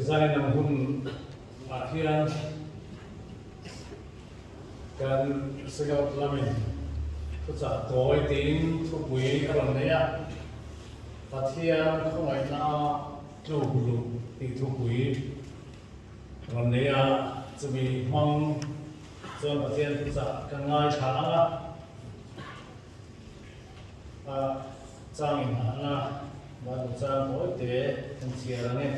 Design ang hun ah hian kan Synod lamin thuchah tawi tiin thupui a rawn nei a, Pathian khawngaihna tluk luh tih thupui rawn nei a, chumi hmang chuan Pathian thuchah kan ngaithla ang a. A chang inhahna Bible chang tawi te kan chhiar ang e.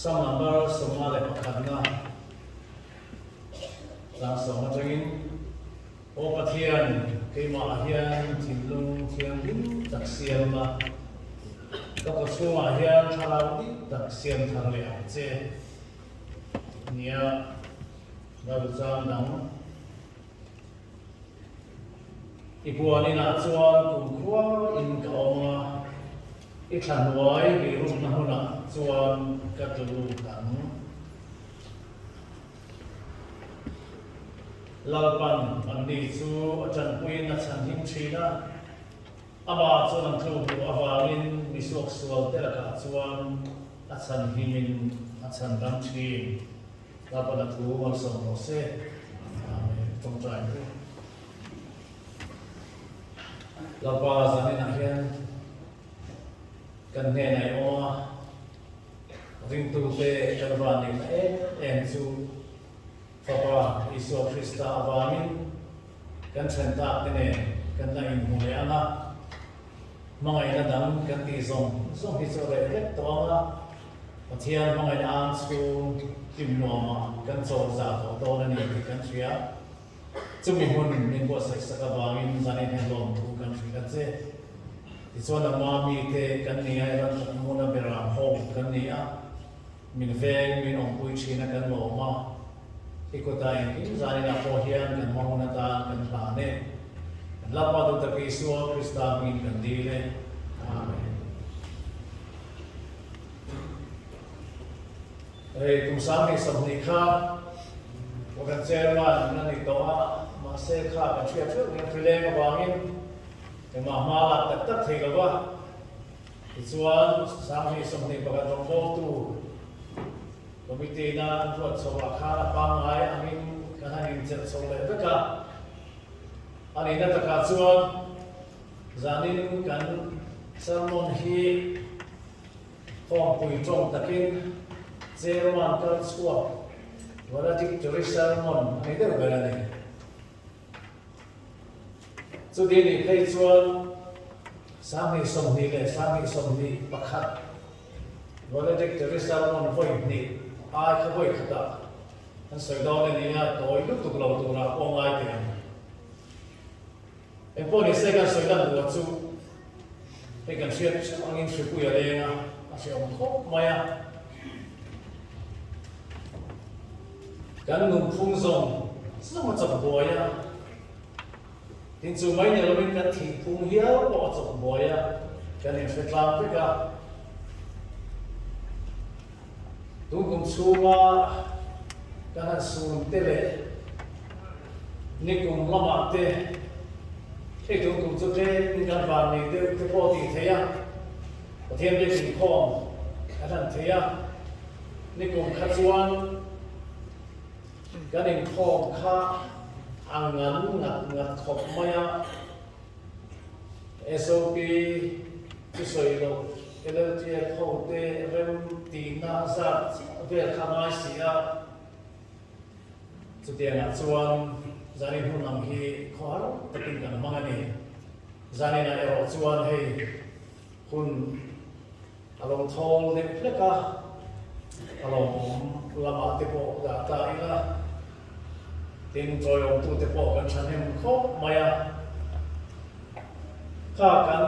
Psalm number 51na chang sawm atangin, Aw Pathian, keimah hian thinlung thianghlim tak siam la, ka kawchhungah hian thlarau dik tak siam thar leh ang che. Nia, Bible chang dang. I puan inah chuan kumkhua in ka awm a, i thla hnuai bihrukna hmunah chuan ka tlu lut ang. Lalpan anni chu a tanpuiin a chhanhim thin a, amah chuan an tluk duh avangin mi suaksual te lakah chuan a chhanhimin a chhandam thin. Lalpan a thu malsawm rawh se. Amen. Tawngtai ru. Lalpa zaninah hian kan hnenah i awm a, ringtute kan van neihna em em chu Fapa Isua Krista avangin kan then tak te nen kan la inhmu leh ang a, hmangaihna dang kan tih zawng zawng hi chu a reh vek tawh ang a, Pathian hmangaihna ang chhung hlim nuamah kan chawl zah tawh dawn a ni tih kan hria. Chumi hmun min buatsaih sak avangin zanin hian lawmthu kan hrilh a che. Tichuan a mami te kan ni a, i ran tak hmuna beram ho kan ni a, min veng min awmpui thin a kan lawm a, i kutah engkim zaninah pawh hian kan hma hun atan kan hlan e. Kan Lapa duh tak Isua Krista hmingin kan dil e. Amen. Hei kum 2020 kha kan chairman a ni tawh a, mahse kha kan hriat hreuh hian hrileng avangin engmah hma lak tak tak thei lo va. Tichuan 2021 rawngbawltu committee-na an ruat chhoah khan a pangngai angin kan han inchelh chho leh vek a. A nihna takah chuan zanin kan sermon hi Khawmpui tawng takin Chairman kal chhuak valedictory sermon a ni deuh ber a ni. Chuti nih phei chuan 2020 leh 2021 valedictory sermon vawi hnih ai kha vawi khatah kan sawi dawn a ni a, tawi lutuk lo turah pawh ngai teh ang. Engpawh ni se kan sawi lan duh chu hei kan hriat theuh angin hripui a leng a, a hrehawm khawp mai a. Kan nunphung zawng zawng a chawp buai a, tin chu mai ni lovin kan thihphung hial pawh a chawp buai a, kan inhre tlang vek a. Tun kum chhunga kan han sun te leh nikum lamah te hei tun kum chu tlem kan van nei deuh te pawh tih theih a, Pathian biak inkhawm kan han thei a, nikum kha chuan kan inkhawm kha a ngan ngat ngat khawp mai a. SOP chu sawi loh LLTF ho te rem tihna zat chiah vel kha ngai si a, chutiangah chuan zanin hun ang hi khawhar takin kan hmang a ni. Zaninah erawh chuan hei hun a lo thawl deuh hlek a, a lawmawm lamah te pawh dah ta ila, tin chawiawmtute pawh kan thahnem khawp mai a. Kha kan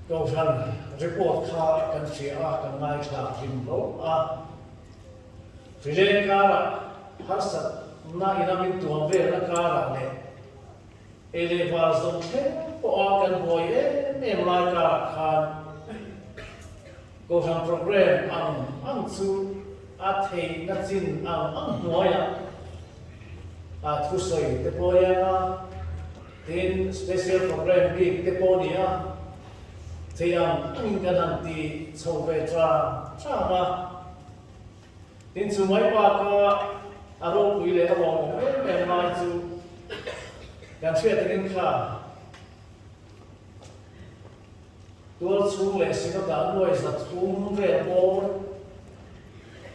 Kohhran report kha kan hria a, kan ngaithla hlim lo a. Rileng karah harsatna ina min tuam velna karah leh Ei leh var zawng thleng pawha kan buai em em lai karah khan Kohhran programme ang ang chu a theihna chin ang ang hnuaiah a thusawi te pawh a iang a, tin special programme bik te pawh a ni a. Thei ang angin kan han ti chho ve ṭang ṭang a. Tin, chu mai baka a ropui leh a lawmawm em em lai chu kan hriat angin kha tual chhung leh Synod-ah nuai 300 vel bawr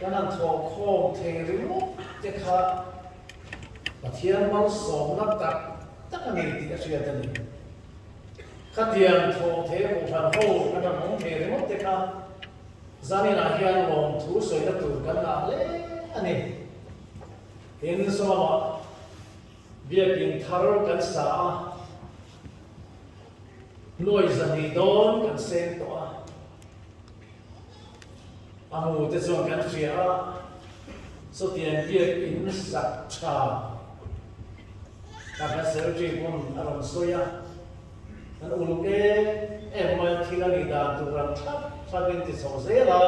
kan han thawhkhawm thei ringawt te kha Pathian malsawmna tak tak a ni tih a hriat a ni. Khatiang thawh thei a kohhran ho kan han awm thei ringawt te kha Zaninah hian lawmthu sawina tur kan ngah hle a ni. Tin, sawmah biakin thar kan sa a, nuai 200 dawn kan seng tawh a, a hmu te chuan kan hria a, sawtiang biakin sak tha kha kan secretary pawn a rawn sawi a. Kan uluk em em mai a, thil a nih dan tur ang thlap thlapin ti chho zel a,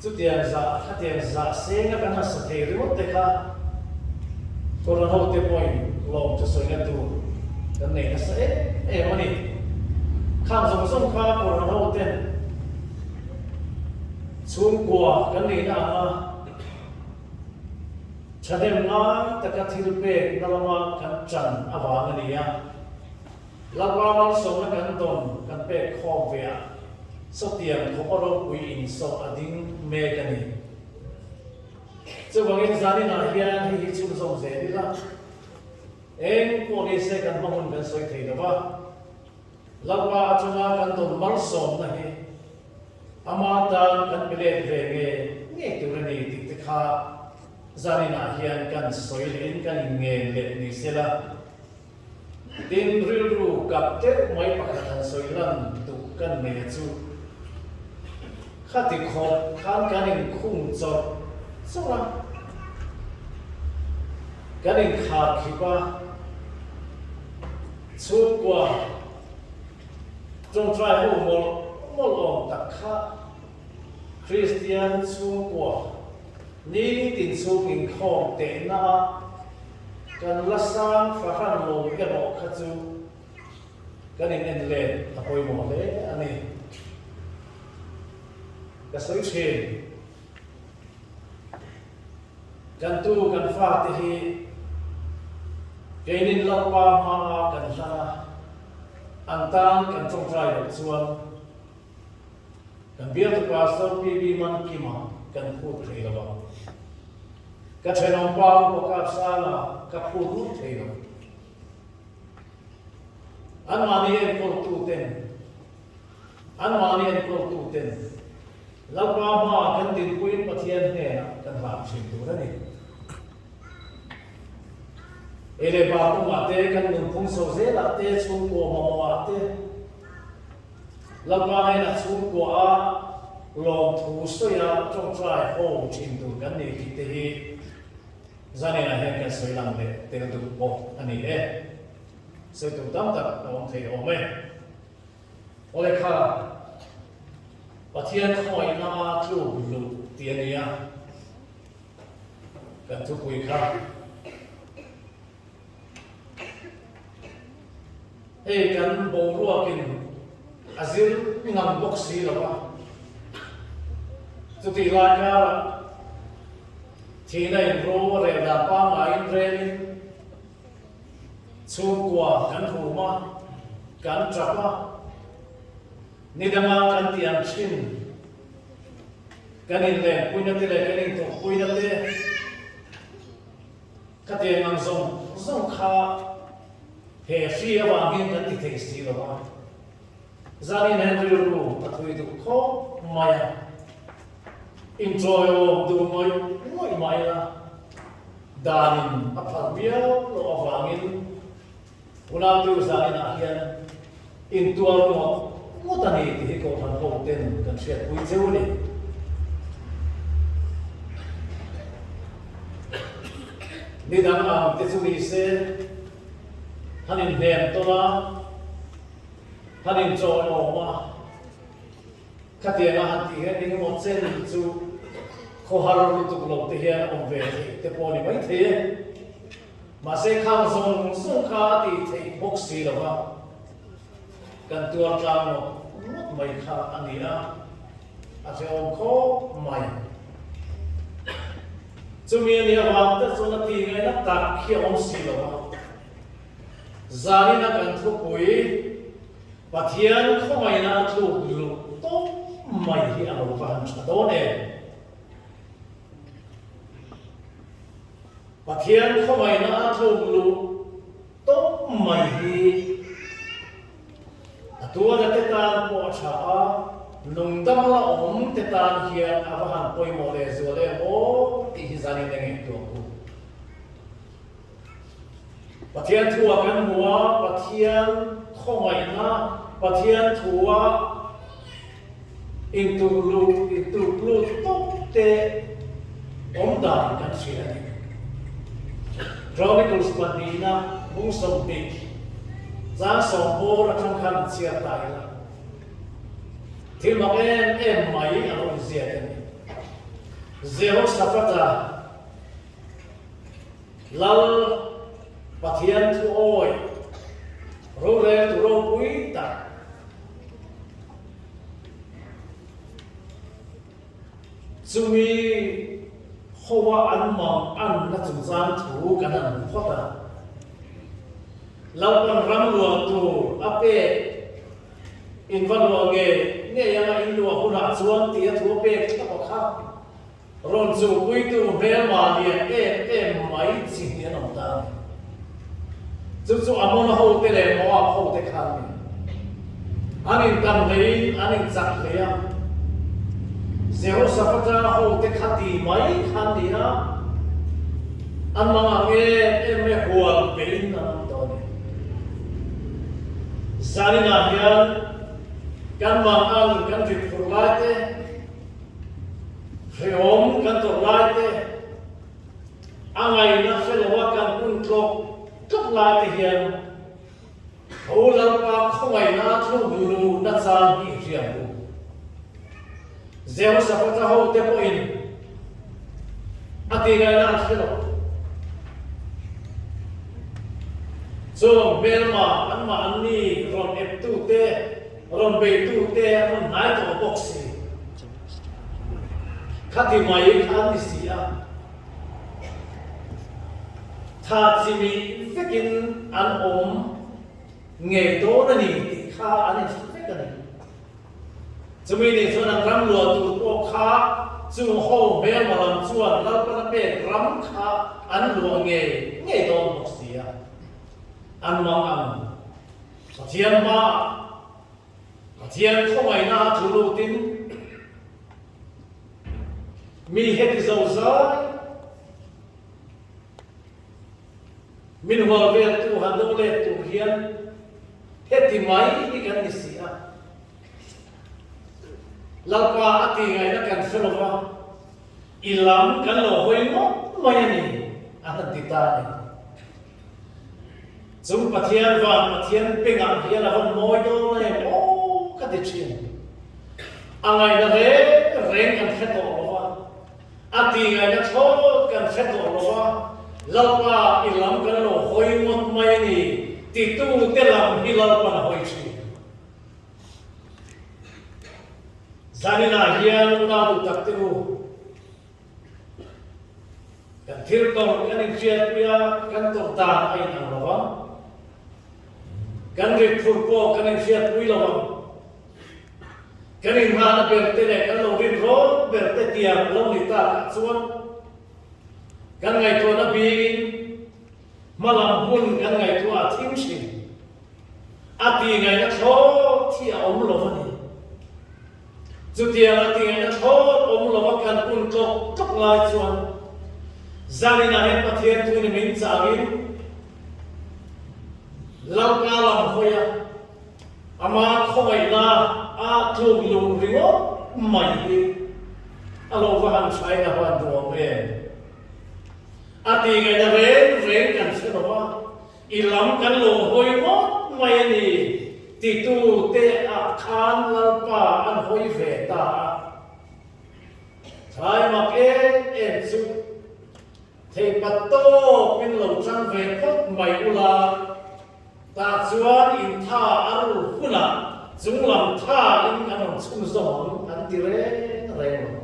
chutiang zah khatiang zah senga kan han sa thei ringawt te kha Kohhran hote pawhin lawm chu sawina tur kan nei nasa em em a ni. Khang zawng zawng kha Kohhran hoten chhungkua kan nihna anga Thahnem ngai taka thil pek na lama kan ṭan avang a ni a, Lalpa malsawmna kan dawn kan pek khawm ve a, sawtiang khawpa ropui insawh a ding mek a ni. Chuvangin zaninah hian hei hi chhunzawm zel ila, eng pawh ni se kan hma hun kan sawi thei lo va, Lalpa atanga kan dawn malsawmna hi Ama tan kan pe let ve nge nge tur a ni tih te kha zaninah hian kan sawi lehin kan inngen leh ni se la. Tin, rilru kap deuh mai pakhat han sawi lan duh kan nei a chu. Khati khawp khan kan inkhung chawrh chawrh a, kan inkhar khip a, chhungkua, Tawngtai ho mawlh mawlh awm tak kha Kristian chhungkua nitin chhung inkhawm tehna a kan la sang fahran lo erawh kha chu kan in en let a pawimawh hle a ni. Ka sawi thin. Kan tu kan fate hi keinin Lalpa hmaa kan hlan a, an tan kan tawngtai loh chuan kan bialtu Pastor PB Mankima kan phut thei lo a, ka thenawmpa Upa Kapsanga ka phut ngawt thei lo. Anmahni enkawltuten Anmahni enkawltuten Lalpa hmaah kan dinpuiin Pathian hnenah kan hlan thin tur a ni. Ei leh bar kawngah te, kan nunphung chho zelah te, chhungkua mamawhah te, Lalpa hnenah chhungkua a lawmthu sawia tawngtai ho thin tur kan ni tih te hi zaninah hian kan sawi lang leh tel duh bawk a ni e. Sawi tur tam tak a awm thei awm e. Awle kha, Pathian khawngaihna a tluk luh tih a ni a, kan thupui kha. Hei kan boruakin a zir ngang bawk si lo va, chutih lai karah thihna in ro a rel dan pangaiin relin, Chhungkua kan hum a, kan tap a, ni danga kan ti ang thin, kan inlenpuina te leh kan inthawkpuina te khatiang ang zawng zawng kha he hri avangin kan ti thei si lo a. Zanin hian rilru a thui duh khawp mai a, inchawiawm duh ngawih ngawih mai la. Danin a phal viau loh avangin Unautu zaninah hian intuar ngawt ngawt a ni tih hi Kohhran ho ten kan hriatpui cheu a ni. Ni dang ang te chu ni se, han inhnem tawn a, han inchawi awm a, Khatianga han tih hian engemaw chen chu khawhar lutuk lo te hian a awm ve theih te pawh a ni maithei e. Mahse khang zawng zawng kha a tih theih bawk si lo va. Kan tuar tlang ngawt ngawt mai kha a ni a, a hrehawm khawp mai. Chumi a nih avang te chuan a ti ngaihna tak hi a awm si lo a. Zanina kan thupui Pathian khawngaihna a tluk luh tawp mai hi a lo va han tha dawn em? Pathian khawngaihna a tluk luh tawp mai hi a tuara te tan pawh a tha a, nungdam la awm te tan hian a va han pawimawh lehzual em aw tih hi zanin a ngaihtuah ang u. Pathian thua kan hmu a, Pathian khawngaihna, Pathian thua intukluh, intuklut tawp te awm dan kan hria a ni. Chronicles pahnihna bung 20 chang sawm bawr atang khan an chhiar ta ila. Thil mak em em mai a lo inziak a ni. Jehoshaphat-a Lal Pathian thu awi roreltu ropui tak chumi hoa an mang anna chungchang thu kan han hmu phawt a. Lalpan ram luah tur a pek in va luah nge ngei anga in luah hunah chuan tia thu a pek thlap a kha. Rawn chuhpuitu hmelma lian em em mai chi hi an awm ta a ni. Chu chu Amona hote leh Moab hote kha an ni. An intam hleiin an inchak hlei a. Jehoshaphat-a hote kha ti mai kha an ni a, an mangang em em mai hual beiin an awm tawh a ni. Zaninah hian kan mangang kan rit phurh lai te, Hrehawm kan tawrh lai te, a ngaihna hre loa kan hun tlawk tlawk lai te hian Tho Lalpa khawngaihna a thluk luhna chang hi i hria ang u. Jehoshaphat-a hote pawhin a tih ngaihna an hre lo. Chung hmelma anmahni rawn eptute, Rawn beitute an rawn hnai tawh bawk si. Khati mai kha an ni si a. Tha chimi vekin an awm ngei dawn a ni tih kha an inhrilh vek a ni. Chumi nih chuan an ram luah tur pawh kha chung ho hmelma lam chuan Lalpana pek ram kha an luah ngei ngei dawn bawk si a. An mang ang. Pathian hmaah Pathian khawngaihna a thu lutin mi heti zozai min hual veltu han do let tur hian heti mai hi kan ni si a. Lalpa a tih ngaihna kan hre lo va, i lam kan lo hawi ngawt mai a ni, a han ti ta a ni. Chung Pathian van Pathian pengah hian a vawn mawi dawn em aw ka ti thin. A ngaihna reng reng kan hre tawh lo va, a ti ngaihna thlawt kan hre tawh lo va, Lalpa i lam kan lo hawi ngawt mai a ni titute lam hi Lalpan a hawi thin. Zaninah hian unau duh tak te u, Kan thil tawrh kan inhriatpui a, kan tawrh dan a inang lo vang. Kan rit phurh pawh kan inhriatpui lo vang. Kan inghahna ber te leh kan lo rin rawt ber te tiang a lo ni takah chuan kan ngaihtuahna bingin hmalam hun kan ngaihtuah a thim thin. A tihngaihna thlawt hi a awm lo a ni. Chutiang a tihngaihna thlawt awm lo a kan hun tlawk tlawk lai chuan zaninah hian Pathian thuin min changin Lalpa lam hawi a, ama khawngaihna a tluk luh ringawt mai hi a lo va han hrain a van duh awm em? A tihngaihna reng reng kan hre lo a. I lam kan lo hawi ngawt mai a ni, titu te ah khan Lalpa an hawi ve ta a. Thlai mak em em chu theipat tawpin lo chang ve phawt mai ula. Tah chuan in tha a rul hunah chunglam tha in kan rawn chhunzawm ang an ti reng reng lo.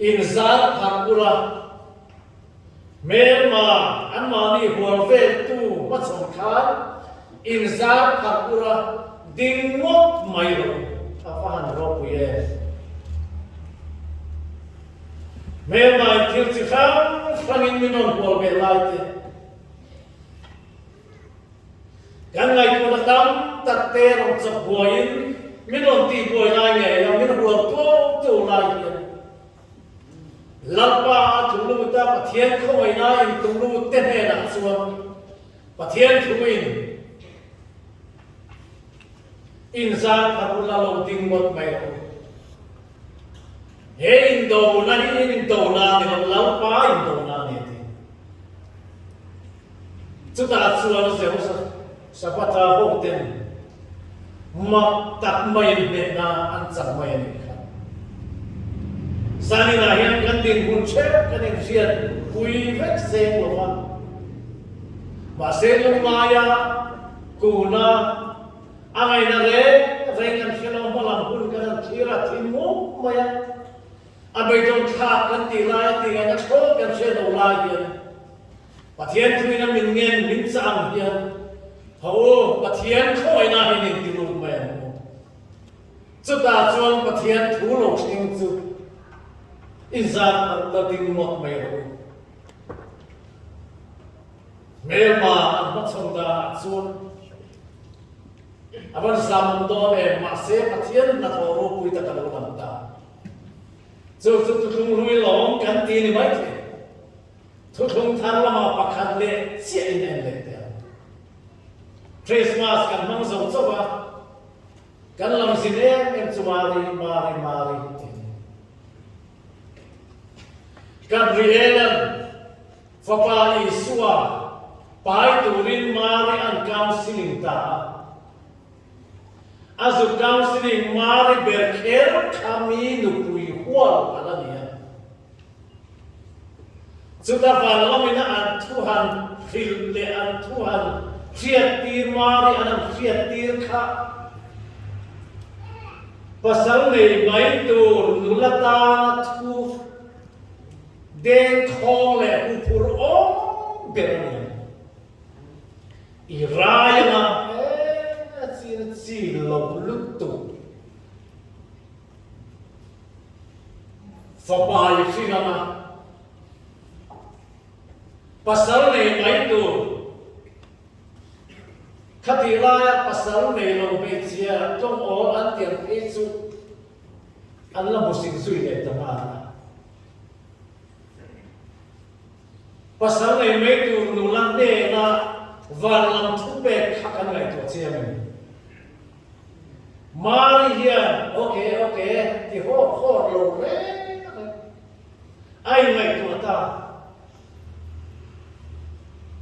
In zar pharh ula, hmelma anmahni hual veltu hmachhawn khan in zar pharh ula ding ngawt mai lo a va han ropui em. Hmelmai thil chi hrang hrangin min rawn hual ve lai te, kan ngaihtuahna tam tak te rawn chawp buaiin min rawn tih buai lai ngei a, min hual tuau tuau lai hian Lalpa a tlu lut a, Pathian khawngaihna in tlu lut te hnenah chuan Pathian thuin inzar pharh ula lo ding ngawt mai rawh u. He indona hi in indona a ni lo, Lalpa indona a ni a ti. Chutah chuan Jehoshaphat-a hoten mak tak maiin hnehna an chang mai a nih kha. Zaninah hian kan dinhmun ṭheuh kan inhriat pui vek seng lo va, mahse lungngaia kuna A ngaihna reng reng kan hre lo, hmalam hun kan han thlir a, thim mup mai a. A beidawn thlak kan tih lai a tih ngaihna thlawt kan hriat lo lai hian Pathian thuin a min ngen min chah ang hian Ho u, Pathian khawngaihna hian in ti lut mai ang u. Chutah chuan Pathian thu lo thleng chu i zat pharh la ding ngawt mai rawh u. Hmelma an hmachhawn danah chuan a van zamawm dawn em, mahse Pathian hnathawh ropui tak a lo lang ta. Chu chu thuthlung hlui lawm kan ti ni maithei. Thuthlung thar lamah pakhat leh chiah in en leh teh ang. Christmas kan hmang zo chauh a, kan lam zin em em chu Mari, Mari, Mari tih a ni. Gabriela'n Fapa Isua pai turin Mari an counselling ta a. A zu counselling Mari ber kher kha mi nupui hual a la ni a. Chuta van lamina an thu han hrilh leh an thu han hriattir Mari an han hriattir kha pasal nei mai tur nula tana thu Deng khawng leh huphur awm ber a ni ang. I rai anga he a chin a chi lo lutuk. Fapa i hring anga pasal nei mai tur khatih laia pasal nei lo hmeichhia tawng awl an tiang phei chu an la hmusit zui leh ta nghal a. Pasal nei mai tur nula hnena van lam thu pek kha kan ngaihtuah chiang em? Mari hian ok ok ti hawt hawt lo reng reng a inngaihtuah ta.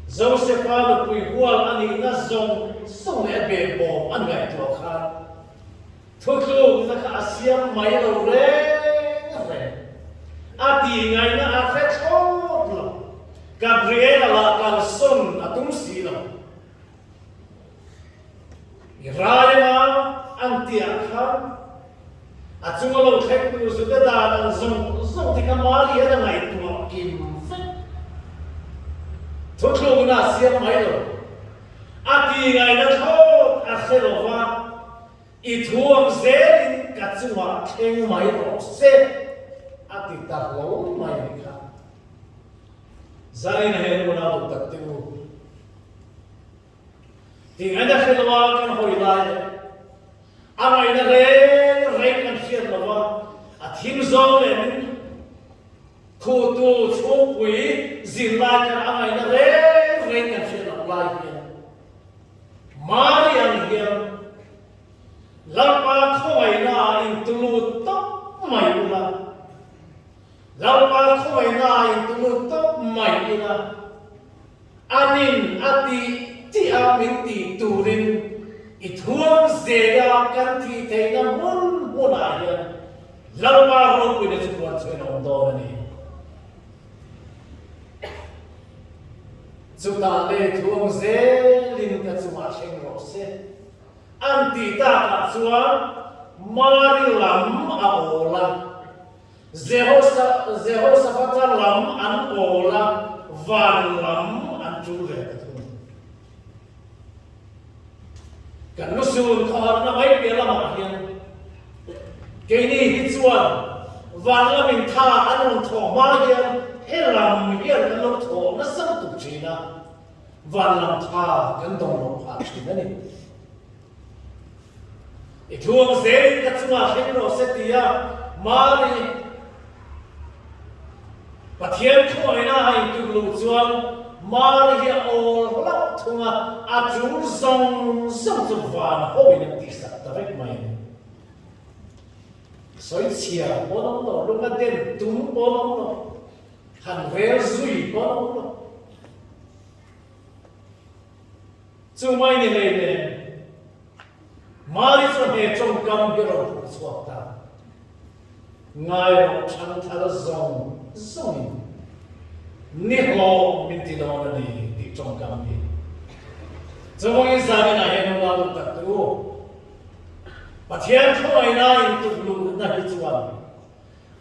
Josefa nupui hual a nihna zawng zawng leh a behbawm an ngaihtuah khan Thutlukna kha a siam mai lo reng reng. A tih ngaihna a hre thlawt lo. Gabriela lah kalsawn a tum si lo. I rai anga an tihah khan a chunga lo thleng tur Juda dan ang zawng zawng te kha Mari hian a ngaihtuah kim vek. Thutlukna a siam mai lo. A tih ngaihna thlawt a hre lo va. I thu ang zelin ka chungah thleng mai rawh se, a ti ta hlawl mai a ni kha. Zarina hian unau duh tak te u, Tingaina hre lo a kan hawi lai leh a ngaihna reng reng kan hriat lo a, a thim zawng leh min khuhtu chhungpui zirlai khan a ngaihna reng reng kan hriat loh lai hian, Mari ang hian Lalpa khawngaihna ah intulut tawp mai ula, Lalpa khawngaihna ah intulut tawp mai ila, anin a tih tih a min tih turin i thuam zela kan thih theihna hmun hmunah hian Lalpa ropuina chu puan chhuain a awm dawn a ni. Chutah lei thuang zelin ka chungah thleng rawh se. An tih takah chuan Mari lam a awl a, Jehoshaphat-a lam an awl a, van lam an tul ve ta thung. Kan lusun khawharna mai piah lamah hian keini hi chuan van lamin tha an rawn thawh hma hian he lam hian kan lo thawh nasa lutuk thin a, van lam tha kan dawng loh phah thin a ni. I thuang zelin ka chungah thleng rawh se tia Mari Pathian khawngaihna a intuk luh chuan Mari hi a awl hlauh thung a, a tul zawng zawng chu van hoin an tihsak ta vek mai a ni. Sawichhia pawn awm lo, lunga den tum pawn awm lo, han rel zui pawn awm lo. Chu mai ni hlei nen, Mari chuan he tawngkam hi a rawn phuh chhuak ta. Ngai rawh ṭhangthar zawng zawngin ni hlawh min ti dawn a ni tih tawngkam hi. Chuvangin zaninah hian unau duh tak tu, Pathian khawngaihna intukluhna hi chuan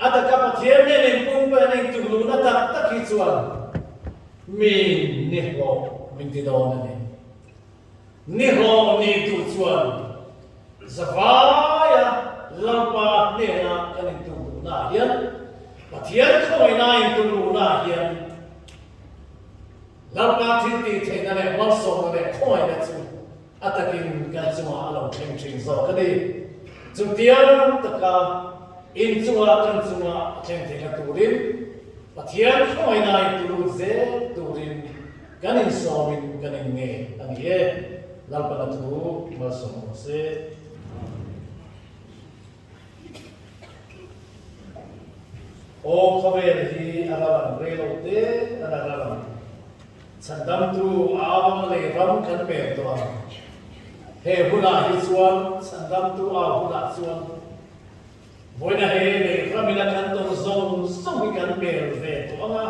A taka Pathian nen inpumpen a intukluhna tak tak hi chuan min nihlawh min ti dawn a ni. Nihlawh ni duh chuan zavaia Lalpa hnena kan intukluhnaah hian, Pathian khawngaihna intukluhnaah hian Lalpa thiltih theihna leh malsawmna leh khawngaihna chu A takin kan chungah a lo thleng thin zawk a ni. Chutiang taka in chunga kan chunga a thleng theihna turin Pathian khawngaihnain tulut zel turin kan insawmin kan innge a ni e. Lalpana thu malsawm rawh se. Aw khawvel hi a ral ang rei lo te a la ral ang. Chhandamtu au lei ram kan pek tawh ang. He hunah hi chuan chhandamtu au hunah chuan vawiina he lei ramin a kan tawn zawng zawng hi kan pel ve tawh ang a.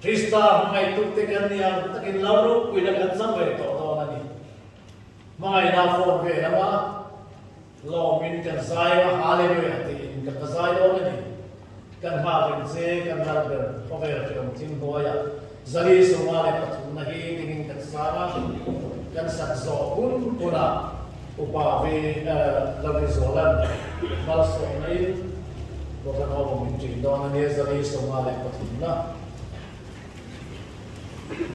Krista hmangaihtukte kan ni ang takin lo ropuina kan chang ve tawh dawn a ni. Hmangaihna phone ve lama lawmin kan zai a, Hallelujah tiin kan va zai dawn a ni. Kan nghak reng che, kan lal ber khawvel ṭeawm thim hnuaiah zali sawma leh pathumna hi dingin kan sang a, kan sak zawh hun hunah Upa Vi Lalrizuala'n malsawmna in Kohhran ho min ṭin dawn a nia, 423.